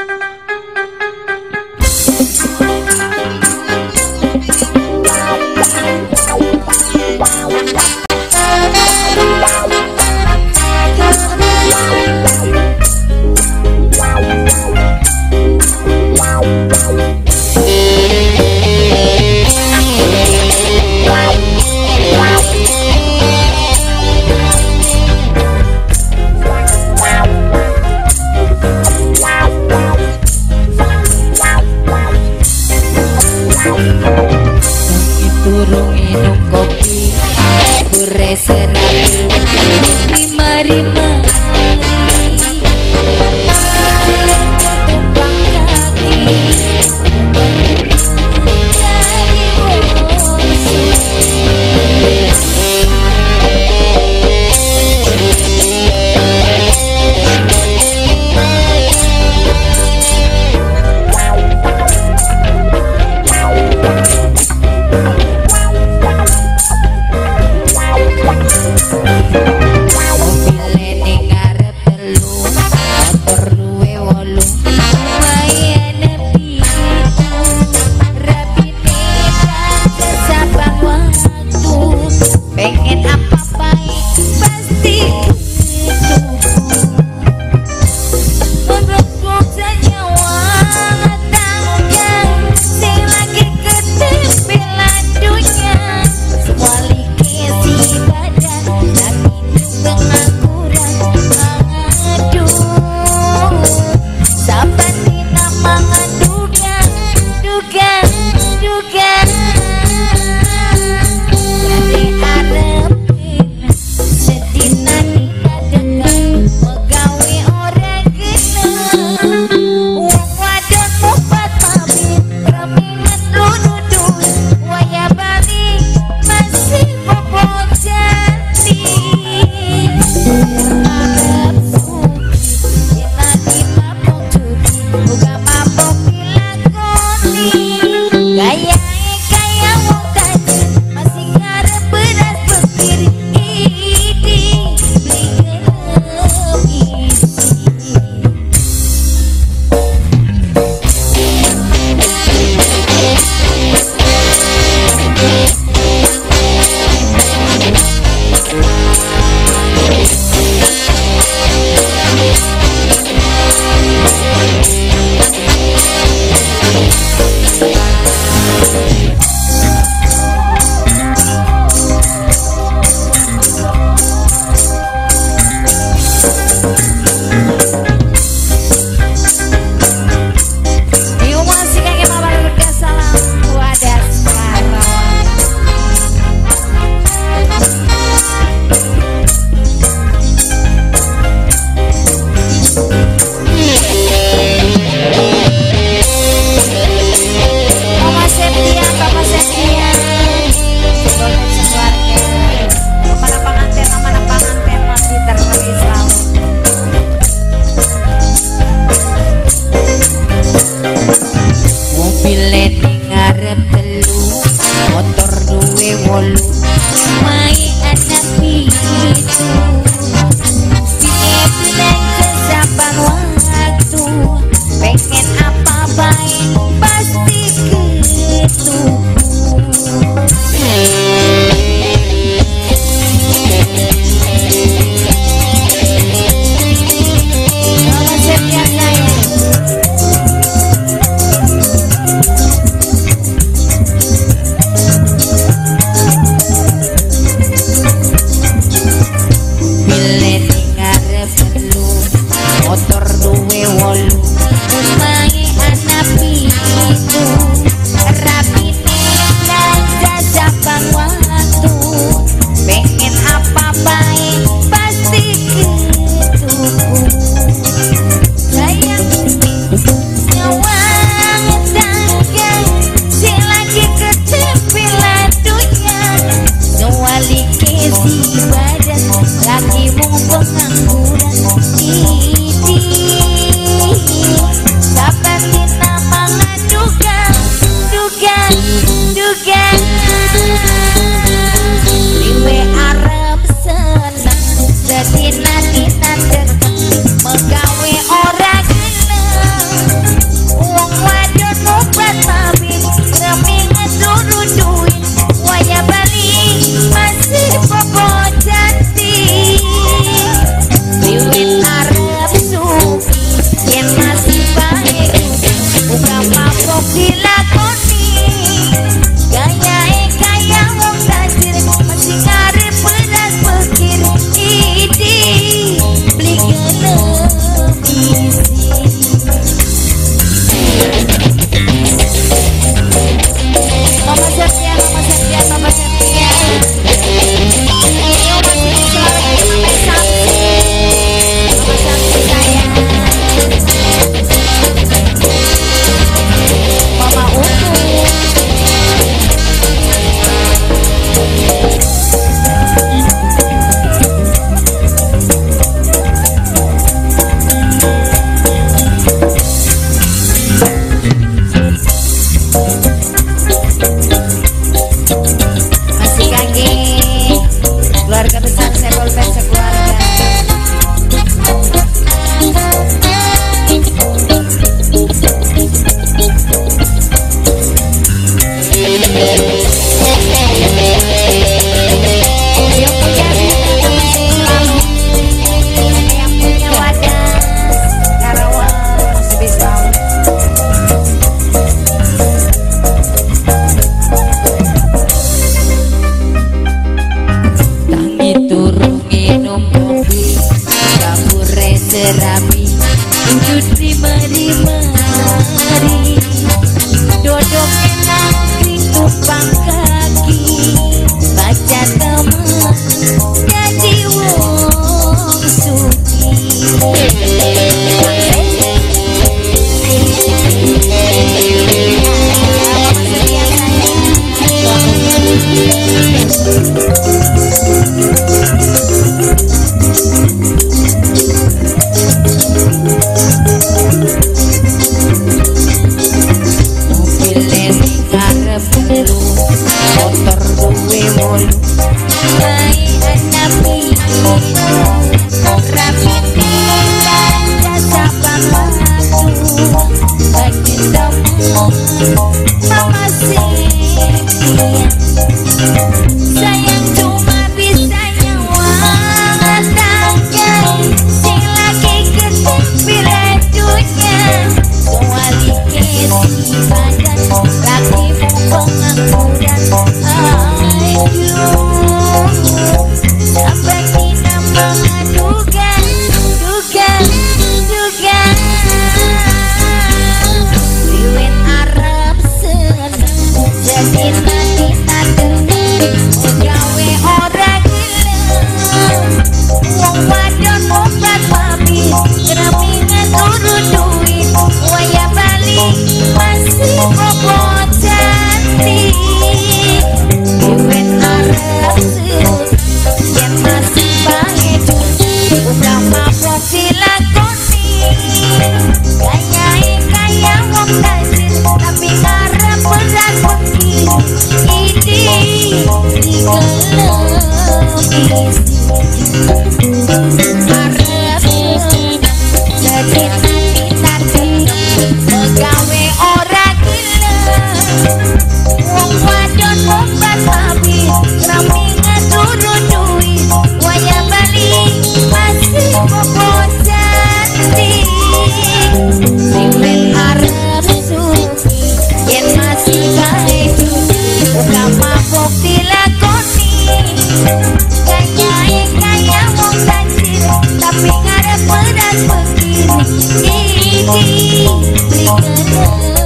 Wow. Motor duwe wolu Mai anapi Rapiti jasa pamatu Ketemu Mama Sepia. Sayang cuma bisa nyawang tangkai sing lagi ketempil dunya. Soal kesi badan lagi pengangguran. Aduh, sampai kita mengadukan, duga, duga. Wiwit arep seneng, jadi mati gawe ora gelem. Wong wadon obat mabit, kremingan turu duit, waya balik masih bobo cantik. Wiwit arep seneng, yen masih bae udah mabok dilakoni. Kayae kaya wong tajir, tapi ngarep berat begini. Ini digelem arep seneng, jadi tadi megawe ora gelem. Wong wadon obat mabit, kramingan turu duit, waya balik masih bobo cantik. Wiwit arep suki, yen masih bae udah mabok dilakoni. Kayae kaya wong tajir, tapi ngarep beras begini. Iki beli gelem.